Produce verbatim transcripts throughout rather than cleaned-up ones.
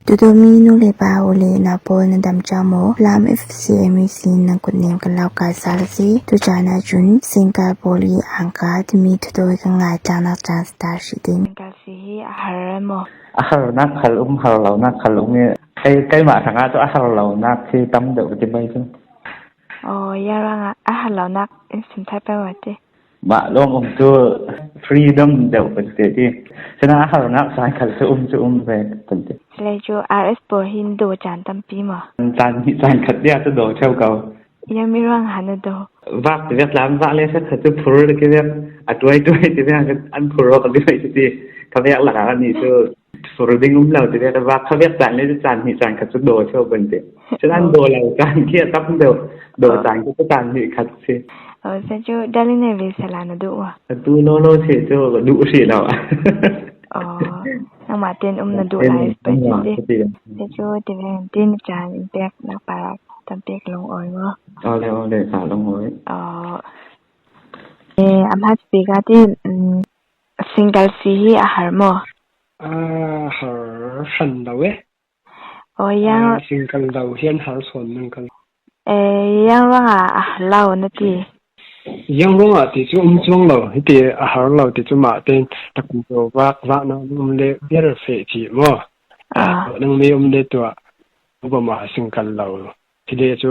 Tudomi nu le pa u le nau pawl na dam ciang maw, Lam F C M E C nan kutnem kan lo kal sal a si. Tu caan ah cun single pawl i angka timi tudo i kan ngai tlangnak caan si ta hri ding. Single si hi a har maw? A harnak khal um, har lonak khal um i, kei, keimah hrangah cu a har lonak hi tam deuh ka ti mai cu. Aw, ya ruangah a har lonak in sim thai peng maw ti? Mah lawng um cu freedom deuh kan ti ti. Sina a harnak caan khal cu um cu um ve kan ti. Silei cu R S pawl hi na daw caan tampi maw? Caan hnih caan khat tiah cu daw ṭheu ko. Yami ruang han na daw. Vak ti vek tlam vak le sa khat cu phur ti vek, a tuai tuai ti vek an phur awk a ti mai ti. Ka vek lakah kan ni cu phur ding um lo ti vek, vak kha vek caan le caan hnih caan khat cu daw ṭheu kan ti. Cun an daw lo caan khi a tam deuh, daw caan khi cu caan hnih khat si. Aw, sa cu darling nei ve sala na duh uh a? A tu law law si cu ka duh si lo. Aw, nangmah tein um na duh lai pei si ti. Sa cu ti ve ti na caan in pek nak pa tam pek lung awi maw? Aw le, aw le, ka lung awi. Aw. Eh, a hmat bik ah ti, um, single si hi a har maw? A har hran lo e. Aw, yang, ah, single lo hi an har sawn nan kal. Eh, yang ruangah a har lo na ti? Yang ruangah ti cu um cuang lo. Hiti a har lo ti cu mah tein takun vak vak na um le biar feh ci maw? Ah, nang mi um le tuah. Upa ma single lo. Hi le cu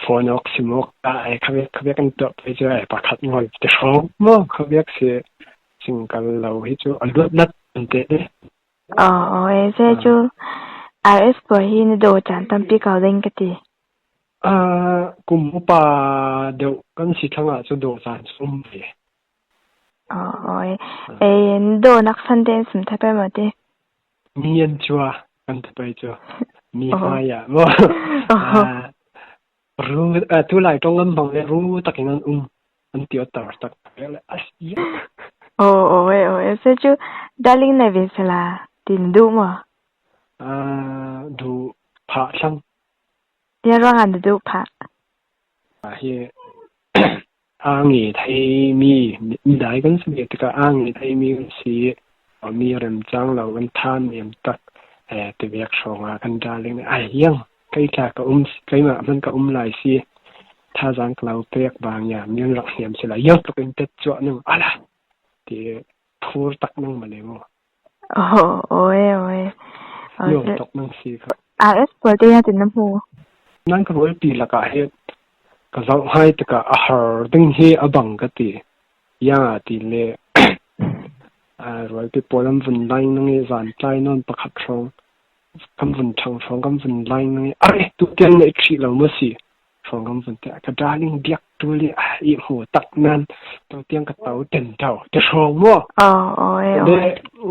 phone awk sim awk ah ai khavek khavek an tuah pei cu ai pakhat ngol ti hrawng maw? Khavek si single lo hi cu a luat nat an te. Aw, aw, e, se cu R S pawl hi na daw caan tampi ko ding ka ti. Ah, kum upa deuh kan si thlang ah cu daw caan cu um ve. Aw, aw, e, e, na daw nak san tein sim thai pei maw ti? Mi an cua kan ti pei cu. Mi hmai ah maw? Aw. Ah, ru, ah, tu lai ṭong an bang le ru takin an um. An ti awtar tak le a si. Aw, aw, e, aw, e, se cu darling nei ve sala ti na duh maw? Ah, duh phah thlang. Ya ruangah na duh phah? Ah, hi, a ngi thei mi, midai kan si ve tikah a ngi thei mi kan si. Mi remcang lo kan than niam tak, eh, ti vek hrawng ah kan darling nih, ai, yang, kei tla ka um, keimah hman ka um lai si, thazaang ka lo pek bang ya, mi an rak hniam si lai, yang tluk in tet cuah ning, ala, ti phur tak nang mah le mu. Oh, oi, oi. Oi, nuam tuk nang si kha. R S pawl te ah tin na hmu? Nan ka rualpi lakah hi ka zoh hmai tikah a har ding hi a bang ka ti. Yang a ti le, a, rualpi pawl an vun laing nang i zan tlai nawn pakhat hrawng kan vun ṭhang hrawng kan vun laing nang i, are, tu tiang na i ṭhih lo maw si? Hrawng kan vun tiah, ka darling biak ṭul i, a, i hmu tak nan tu tiang ka to ten tau ti hrawng maw? Aw, aw, e, aw. Le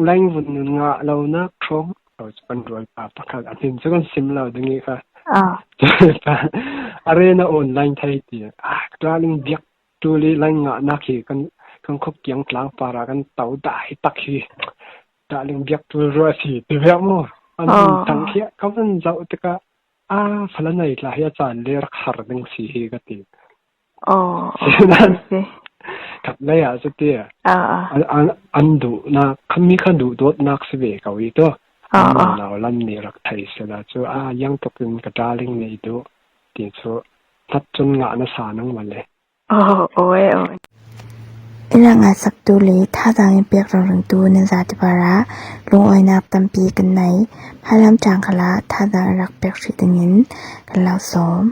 laing vun nun ngah lo nak hrawng. Aw, cu kan rualpa pakhat a hmin cu kan sim lo ding i kha. Aw. Are na online thei ti. A, ka darling biak ṭul i laing ngahnak hi kan, kan khuk kiang tlang par ah kan to dai tak hi. Darling biak ṭul rua si ti vek maw? An vun tang khi ka vun zoh tikah, a, fala nei tla hi a caan le rak har ding si hi ka ti. Aw, aw, I see. Khat lei ah cu ti. Ah, ah. An, an, an duhnak, kha mi kha duhdawtnak si ve ko i tu. Ah, ah. An nunau lam nih rak thei sila cu, a, yang tuk in ka darling nei duh ti cu, hlat cun ngah na sa nang mah le. Oh, aw e, aw e. I rak ngaisaktu le thazaang in pek ringringtu nan zate par ah lungawinak tampi kan nei. Hmalam ṭang khal ah thazaang in rak pek hrih dingin kan lo sawm.